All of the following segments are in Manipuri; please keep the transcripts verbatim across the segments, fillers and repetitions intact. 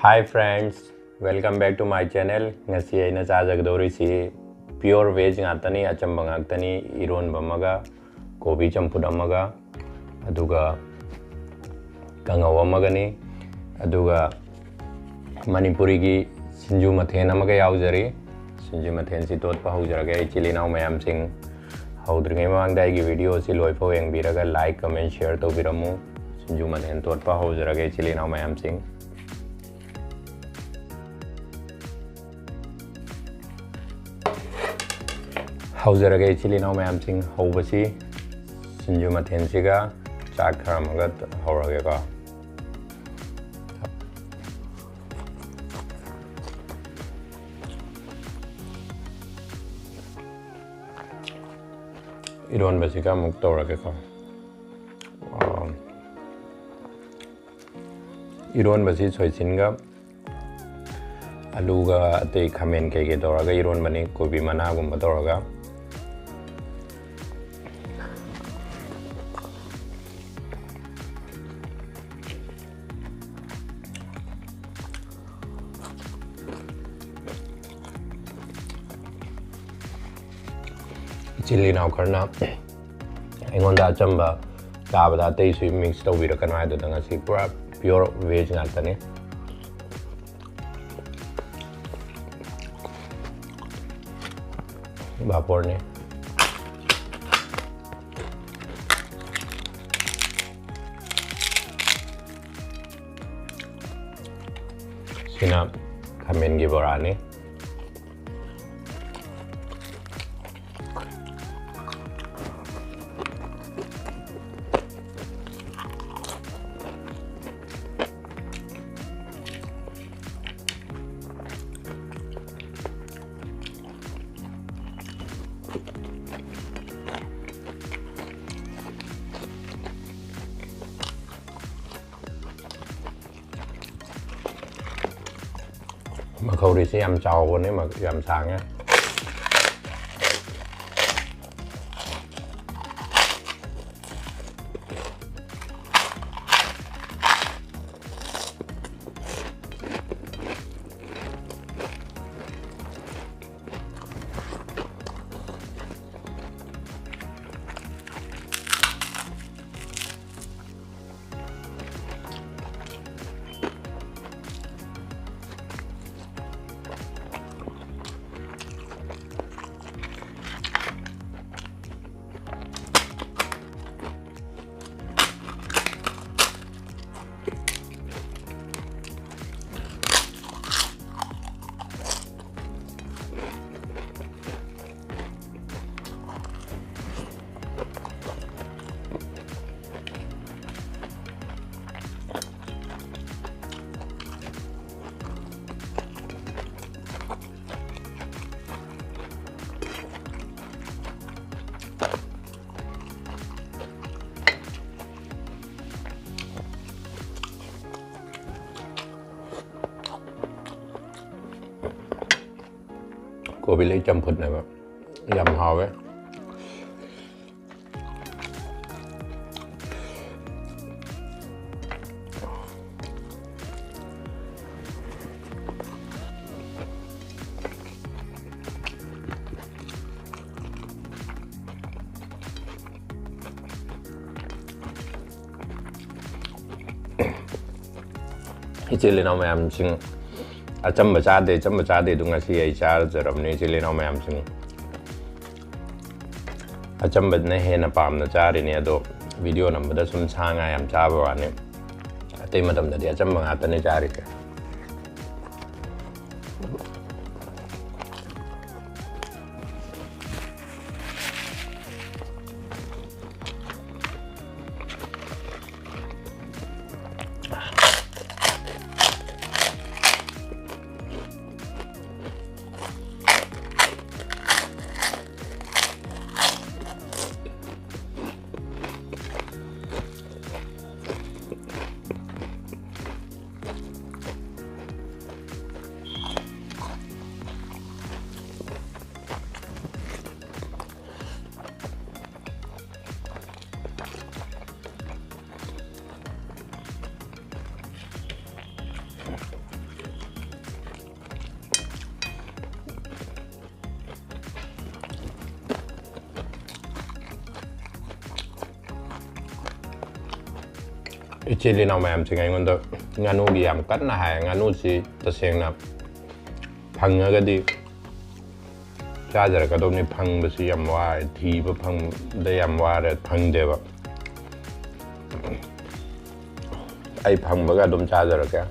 Hi friends, welcome back to my channel. ꯉꯁꯤ ꯑꯩꯅ ꯆꯥꯖꯒꯗꯧꯔꯤꯁꯤ pure veg ꯉꯥꯛꯇꯅꯤ, ꯑꯆꯝꯕ ꯉꯥꯛꯇꯅꯤ꯫ ꯏꯔꯣꯟꯕ ꯑꯃꯒ, ꯀꯣꯕꯤ ꯆꯝꯐꯨꯠ ꯑꯃꯒ, ꯑꯗꯨꯒ ꯀꯥꯡꯉꯧ ꯑꯃꯒꯅꯤ꯫ ꯑꯗꯨꯒ ꯃꯅꯤꯄꯨꯔꯤꯒꯤ ꯁꯤꯡꯖꯨ ꯃꯊꯦꯜ ꯑꯃꯒ ꯌꯥꯎꯖꯔꯤ꯫ ꯁꯤꯡꯖꯨ ꯃꯊꯦꯜꯁꯤ ꯇꯣꯠꯄ ꯍꯧꯖꯔꯒꯦ, ꯏꯆꯤꯜ ꯏꯅꯥꯎ ꯃꯌꯥꯝꯁꯤꯡ꯫ ꯍꯧꯗ꯭ꯔꯤꯉꯩ ꯃꯃꯥꯡꯗ ꯑꯩꯒꯤ video ꯑꯁꯤ ꯂꯣꯏꯐꯥꯎ ꯌꯦꯡꯕꯤꯔꯒ like, comment, share ꯇꯧꯕꯤꯔꯝꯃꯨ꯫ ꯁꯤꯡꯖꯨ ꯃꯊꯦꯜ ꯇꯣꯠꯄ ꯍꯧꯖꯔꯒꯦ, ꯏꯆꯤꯜ ꯏꯅꯥꯎ ꯃꯌꯥꯝꯁꯤꯡ꯫ ꯍꯧꯖꯔꯒꯦ, ꯏꯆꯤꯜ ꯏꯅꯥꯎ ꯃꯌꯥꯝꯁꯤꯡ꯫ ꯍꯧꯕꯁꯤ ꯁꯤꯡꯖꯨ ꯃꯊꯦꯜꯁꯤꯒ ꯆꯥꯛ ꯈꯔ ꯑꯃꯒ ꯍꯧꯔꯒꯦꯀꯣ꯫ ꯏꯔꯣꯟꯕꯁꯤꯒ ꯑꯃꯨꯛ ꯇꯧꯔꯒꯦꯀꯣ꯫ ꯑꯥ, ꯏꯔꯣꯟꯕꯁꯤ ꯁꯣꯏꯖꯤꯟꯒ ꯑꯂꯨꯒ ꯑꯇꯩ ꯈꯥꯃꯦꯟ ꯀꯩꯀꯩ ꯇꯧꯔꯒ ꯏꯔꯣꯟꯕꯅꯤ, ꯀꯣꯕꯤ ꯃꯅꯥꯒꯨꯝꯕ ꯇꯧꯔꯒ꯫ ꯏꯆꯤꯜ ꯏꯅꯥꯎ ꯈꯔꯅ ꯑꯩꯉꯣꯟꯗ ꯑꯆꯝꯕ ꯆꯥꯕꯗ ꯑꯇꯩꯁꯨ mix ꯇꯧꯕꯤꯔꯛꯀꯅꯨ ꯍꯥꯏꯗꯨꯅ ꯉꯁꯤ ꯄꯨꯔꯥ pure veg ꯉꯥꯛꯇꯅꯤ꯫ ꯄꯥꯐꯣꯔꯅꯤ꯫ ꯁꯤꯅ ꯈꯥꯃꯦꯟꯒꯤ ꯕꯣꯔꯥꯅꯤ꯫ ꯃꯈꯧꯔꯤꯁꯤ ꯌꯥꯝ ꯆꯥꯎꯕꯅꯤ, ꯃ-, ꯌꯥꯝ ꯁꯥꯡꯉꯦ꯫ ꯀꯣꯕꯤ ꯂꯩ ꯆꯝꯐꯨꯠꯅꯦꯕ꯫ ꯌꯥꯝ ꯍꯥꯎꯋꯦ꯫ ꯏꯆꯤꯜ ꯏꯅꯥꯎ ꯃꯌꯥꯝꯁꯤꯡ, ꯑꯆꯝꯕ ꯆꯥꯗꯦ, ꯑꯆꯝꯕ ꯆꯥꯗꯦ ꯑꯗꯨ ꯉꯁꯤ ꯑꯩ ꯆꯥꯖꯔꯕꯅꯤ꯫ ꯏꯆꯤꯜ ꯏꯅꯥꯎ ꯃꯌꯥꯝꯁꯤꯡ, ꯑꯆꯝꯕꯅ ꯍꯦꯟꯅ ꯄꯥꯝꯅ ꯆꯥꯔꯤꯅꯤ, ꯑꯗꯣ video ꯅꯝꯕꯗ ꯁꯨꯝ ꯁꯥ ꯉꯥ ꯌꯥꯝ ꯆꯥꯕ ꯋꯥꯅꯤ꯫ ꯑꯇꯩ ꯃꯇꯝꯗꯗꯤ ꯑꯆꯝꯕ ꯉꯥꯛꯇꯅꯦ ꯆꯥꯔꯤꯁꯦ꯫ ꯏꯆꯤꯜ ꯏꯅꯥꯎ ꯃꯌꯥꯝꯁꯤꯡ, ꯑꯩꯉꯣꯟꯗ ꯉꯥꯅꯨꯒꯤ ꯌꯥꯝ ꯀꯟꯅ ꯍꯥꯏ꯫ ꯉꯥꯅꯨꯁꯤ ꯇꯁꯦꯡꯅ ꯐꯪꯉꯒꯗꯤ ꯆꯥꯖꯔꯛꯀꯗꯧꯕꯅꯤ꯫ ꯐꯪꯕꯁꯤ ꯌꯥꯝ ꯋꯥꯏ, ꯊꯤꯕ ꯐꯪꯕꯗ ꯌꯥꯝ ꯋꯥꯔꯦ, ꯐꯪꯗꯦꯕ꯫ ꯑꯩ ꯐꯪꯕꯒ ꯑꯗꯨꯝ ꯆꯥꯖꯔꯛꯀꯦ꯫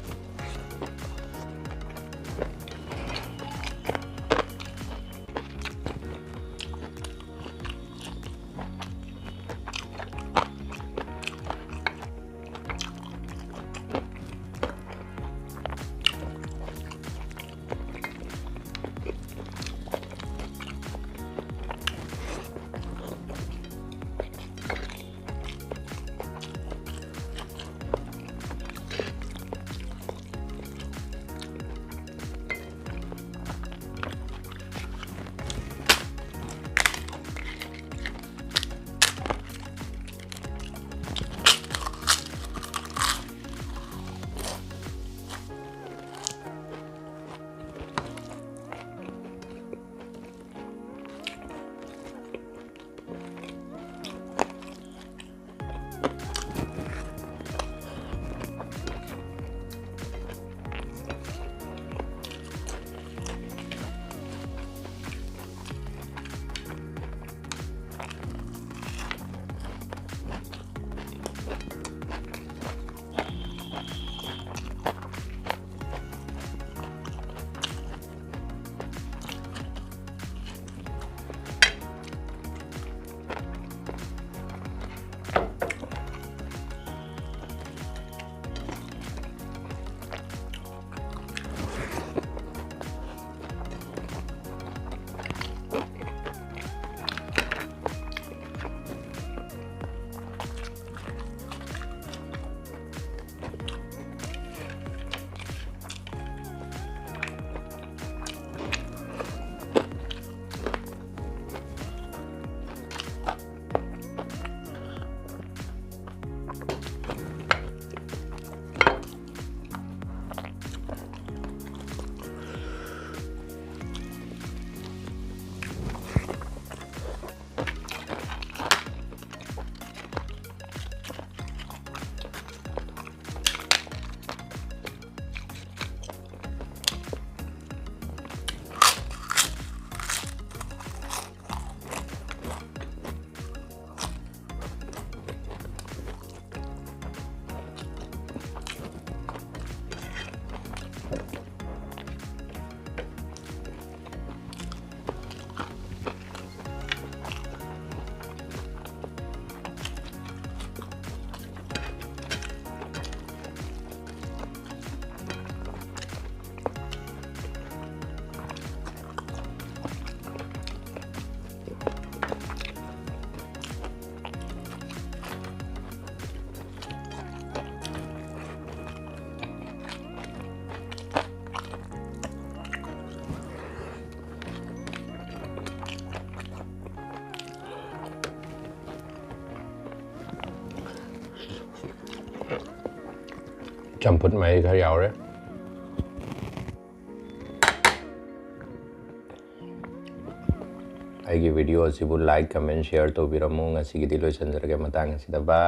ꯆꯝꯐꯨꯠ ꯃꯍꯤ ꯈꯔ ꯌꯥꯎꯔꯦ꯫ ꯑꯩꯒꯤ video ꯑꯁꯤꯕꯨ like, comment, share ꯇꯧꯕꯤꯔꯝꯃꯨ꯫ ꯉꯁꯤꯒꯤꯗꯤ ꯂꯣꯏꯁꯤꯟꯖꯔꯒꯦ꯫ ꯃꯇꯥꯡ ꯑꯁꯤꯗ bye꯫